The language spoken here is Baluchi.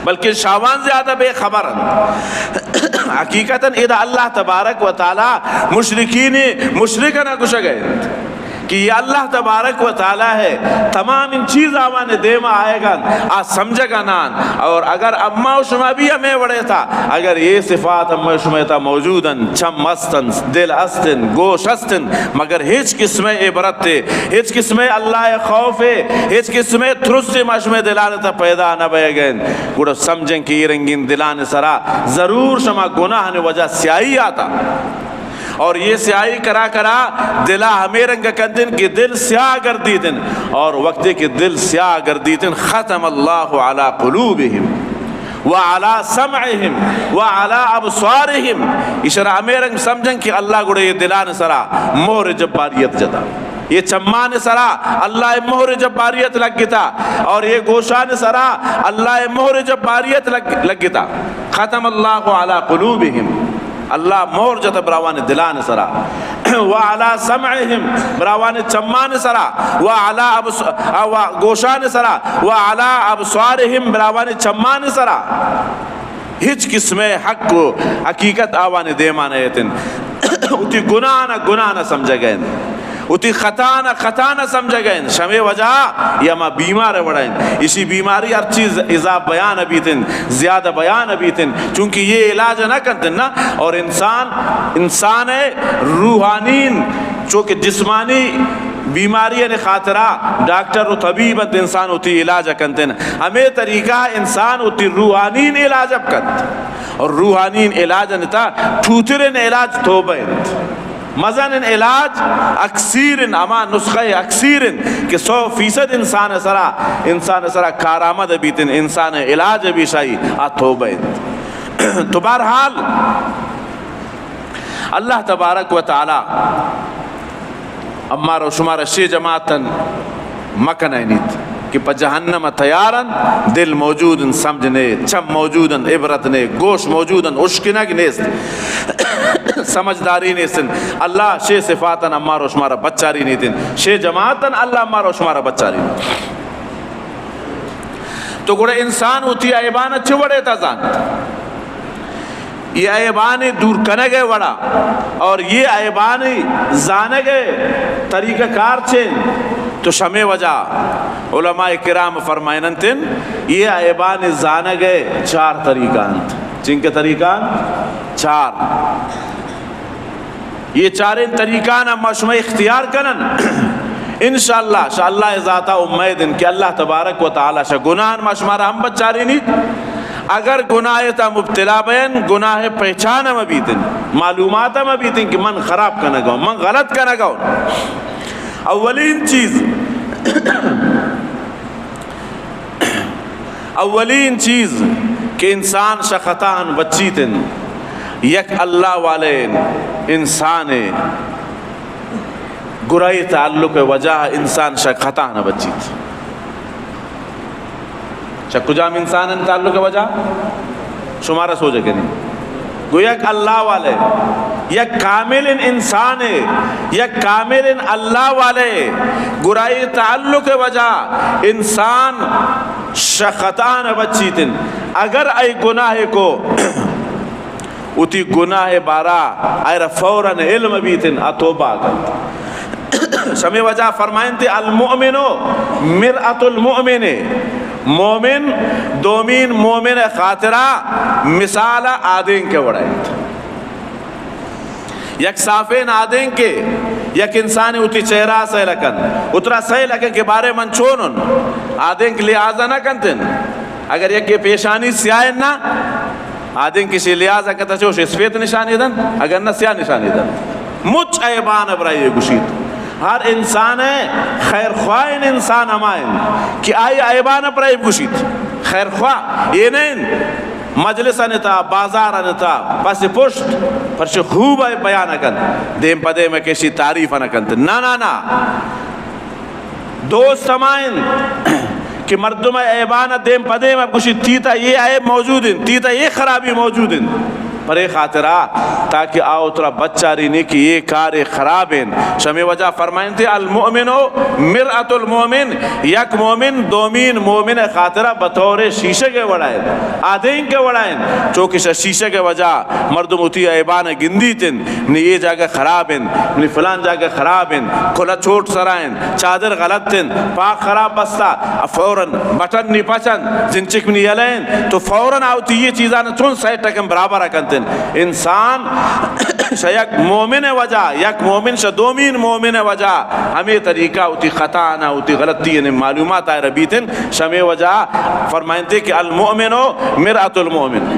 بلکہ شاوان زیادہ بے خبر انت۔ حقیقتاً ادا اللہ تبارک و تعالی مشرکین، مشرکاں گوشگ ءَ انت کہ یہ اللہ تبارک و تعالی ہے، تمام ان چیز آوان دیما آئیگان، آ سمجھگا نان۔ اور اگر اما و شما بھی ہمیں وڑے تھا، اگر یہ صفات اما و شما تھا موجود انت، چم است انت، دل است انت، گوش است انت، مگر ہچ قسم عبرت ہے، ہچ قسم اللہ خوف ہے، ہچ قسم ترس ما شما دلان تھا پیدا نہ بے گئے، گڑا سمجھیں کہ یہ رنگین دلان سرا ضرور شما گناہ نے وجہ سیاہی آتا۔ اور یہ سیاہی کرا کرا دلا ہمیں رنگ کندن کہ دل سیاہ گردیتن، اور وقتی کہ دل سیاہ گردیتن، ختم اللہ علی قلوبہم وعلی سمعہم وعلی ابصارہم۔ اشرا ہمیں رنگ سمجھن کہ اللہ گڑے یہ دلان سرا مہر جباریت جتا۔ یہ چمان سرا اللہ مہر جباریت لگتا، اور یہ گوشان سرا اللہ مہر جباریت لگ-، لگتا۔ ختم اللہ علی قلوبہم، اللہ مہر جت براوان دلان سرا، وعلی سمعہم، براوان چمان سرا، وعلی ابص-، و گوشان سرا، وعلی ابصارہم، براوان چمان سرا۔ ہچ قسم حق و حقیقت آوان دیما نیتن۔ وتی گناہ نہ گناہ نہ سمجھگین، وتی خطا نہ خطا نہ سمجھگین۔ شمے وجہ یا ما بیمار وڑین۔ اسی بیماری ہر چیز عذاب بیان بیتن، زیادہ بیان بیتن، چونکہ یہ علاج نہ کنتن نا۔ اور انسان، انسان ہے روحانین، چونکہ جسمانی بیماری نے خاطرہ ڈاکٹر و طبیب انت، انسان وتی علاج کنتن۔ ہمیں طریقہ انسان وتی روحانین علاج اب کنت۔ اور روحانین علاج نتا، ٹوترین علاج توبہ انت۔ مزنین علاج اکسیرین، ہما نسخہ اکسیرین کہ سو فیصد انسان سرا، انسان سرا کارآمد بیتن، انسان علاج بیشائی آ توبہ انت۔ تو بہرحال، اللہ تبارک و تعالی امارا و شمارا شے جماعتن مکنائینیت کہ پہ جہنم تیارن، دل موجودن، سمجھ نے، چم موجودن، عبرت نے، گوش موجودن، اشکنگ نیست، سمجھداری نیستن۔ اللہ شے صفاتن امارا و شمارا بچارینیتن، شے جماعتن اللہ امارا و شمارا بچارینیت۔ تو گڑا انسان وتی عیبان چہ وڑے تا زانت؟ یہ عیبان دور کنگ ءِ وڑا اور یہ عیبان زانگ ءِ طریقہ کار چین؟ تو شمے وجہ علماء کرام فرمائننتن، یہ عیبان زانگ ءِ چار طریقہ انت۔ چنکہ طریقہ انت؟ چار۔ یہ چاریں طریقان ما شما اختیار کنن۔ انشاءاللہ، شاء اللہ ذاتا امید ان کہ اللہ تبارک و تعالی شا گناہن ما شمارا ہم بچارینیت۔ اگر گناہ تا مبتلا بین، گناہ پہچان ہم بیتن، معلومات ہم بیتن کہ من خراب کنگا، من غلط کنگا۔ اولین چیز، اولین چیز کہ انسان شہ خطاہن بچیت انت، یک اللہ والے انسان ءِ گرای تعلق ءِ وجہ انسان شہ خطاہن بچیت۔ شہ کجام انسان ءِ تعلق ءِ وجہ؟ شمارا سوچ کنی۔ گو یک اللہ والے، یک کامل انسان ءِ، یک کامل اللہ والے گرای تعلق ءِ وجہ انسان شہ خطاہن بچیت انت۔ اگر اے گناہ کو، وتی گناہ بارا ایرا فوراً علم بیت انت، آ توبہ کنت۔ شمے وجہ فرمائنت، المؤمن مرآة المؤمن، مومن دومین مومن خاطرہ مثال آدینک وڑا انت۔ یک صافین آدینکے، یک انسانے وتی چہرہ سیل کنت، اترا سیل کنت کہ بارے من چونن، آدینک لحاظ نہ کنت انت۔ اگر یکے پیشانی سیاہ انت نا، آدینک کسی لحاظ کنت، چوش اسپیت نشانی دنت، اگر نہ سیاہ نشانی دنت۔ مچ عیبان برائی گوشیت۔ ہر انسان ءِ خیرخواہین انسان ہما انت کہ آئی عیبان برائی گوشیت۔ خیرخواہ اے نہ انت مجلس انت، بازار انت، پس پشت پرچہ خوب بیان کنت، دیم پہ دیم کسی تعریف نہ کنت۔ نہ، نہ، نہ۔ دوست ہما انت کہ مردم ءِ عیبان ءَ دیم پہ دیم ءَ گوشیت، تیتا یہ عیب موجود انت، تیتا یہ خرابی موجود انت۔ پرے خاطرا، تاکہ آ وترا بچارینی کہ اے کارے خراب انت۔ شمے وجہ فرمائنتے، المؤمن مرآة المؤمن، یک مومن دومین مومن خاطرا بطور شیشگ وڑا انت، آدینک وڑا انت۔ چوکہ شہ شیشگ وجہ مردم وتی عیبان گندیت انت، منی اے جاگہ خراب انت، منی فلان جاگہ خراب انت، کلا چوٹ سرا انت، چادر غلط انت، پاک خراب بستا، فوراً بٹن نی پچن، زنچک منی یلہ انت، تو فوراً آ وتی اے چیزان چون سیٹ کن برابر کنت انت۔ انسان شہ یک مومن وجہ، یک مومن شہ دومین مومن وجہ، ہمے طریقہ وتی خطا آنا، وتی غلطی یعنی معلومات آئرا بیت انت، شمے وجہ فرمائنتے کہ المؤمن مرآة المؤمن۔